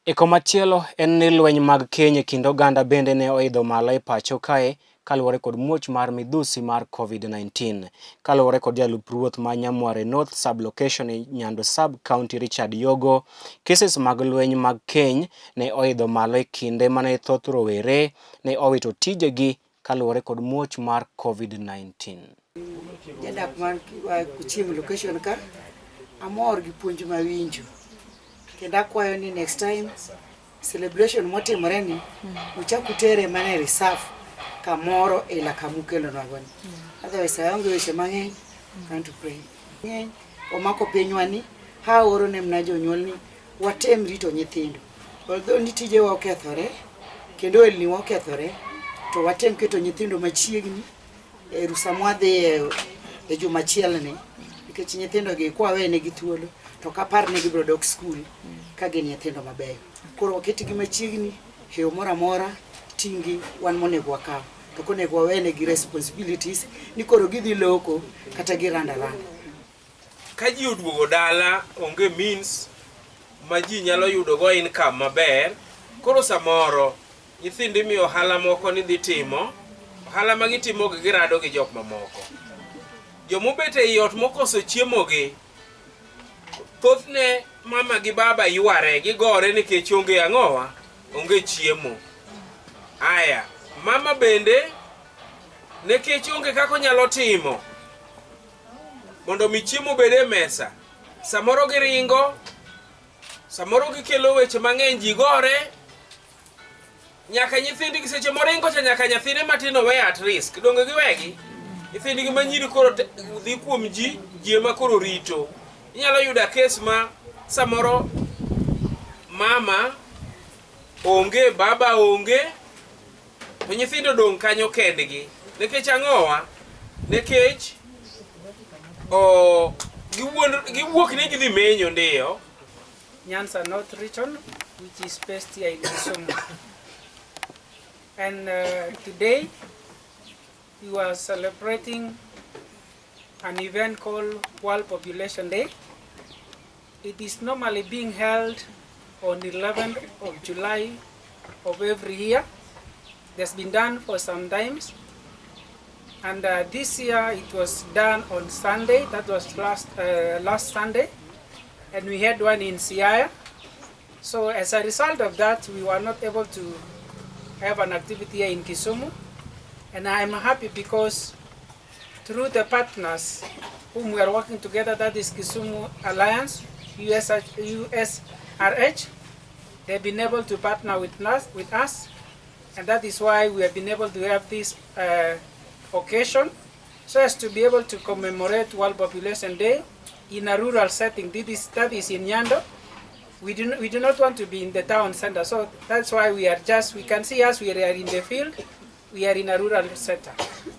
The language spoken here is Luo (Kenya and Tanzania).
E komachielo en ni lweny mag keny e kind oganda bende ne oidho malo e pacho kae kaluwore kod muoch mar midhusi mar COVID-19. Kaluwore kod jalup ruoth ma Nyamware North sub-location e Nyando sub-county Richard Yogo, cases mag lweny mag keny ne oidho malo e kinde mane thoth rowere ne owito tijegi kaluwore kod muoch mar COVID-19. Jadak mar Kuching location ka, amor gi puonj mawinjo kendo akwayo ni next time celebration motimore ni uchak utere mana e reserve kamoro ila kamukelonwago ni. Otherwise aonge weche mang'eny, I want to pray. Ng'eny omako pinywa ni aoro ne mana jonyuol ni watem rito nyithindo. Although ni tijewa okethore kendo ohelni wa okethore to watem keto nyithindo machiegni e rusa mwadhiye e juma achiel ni nikech nyithindo gi kwawenegi thuolo to ok apar ni gibiro dok skul ka gin nyithindo mabeyo. Koro waketgi machiegni e yo moro amora ting' wan monego wakaw to ok onego wawenegi responsibilities ni koro gidhi loko kata giranda randa. Ka ji oduogo dala onge means ma ji nyalo yudo go income maber, koro samoro nyithindo imiyo ohala moko ni dhi timo, ohala ma gitimo gi girado gi jok mamoko. Jomobet ei ot mokoso chiemo gi, thothne mama gi baba yware, gigore nikech onge ang'owa, onge chiemo. Aya, mama bende nikech onge kaka onyalo timo mondo mi chiemo obed e mesa, samoro giringo, samoro gikelo weche mang'eny, ji gore, nyaka nyithindgi seche moringo cha nyaka nyathine matin owe at risk, donge giwegi? Nyithindgi manyiri koro dhi kuom ji, ji ema koro rito. Inyalo yudo kes ma samoro mama onge, baba onge, to nyithindo odong' kanyo kendgi. Nikech ang'owa? Nikech o, giwuok ni gidhi menyo ndiyo. Nyanza North Region, which is based here in Kisumu. And today we are celebrating an event called World Population Day. It is normally being held on 11th of July of every year. It has been done for some times. And this year it was done on Sunday, that was last Sunday. And we had one in Siaya. So as a result of that, we were not able to have an activity here in Kisumu. And I'm happy because through the partners whom we are working together, that is Kisumu Alliance, USRH, they've been able to partner with us, and that is why we have been able to have this occasion, so as to be able to commemorate World Population Day in a rural setting. That is in Nyando. We do not want to be in the town center, so that's why we are just, we can see us, we are in the field, we are in a rural center.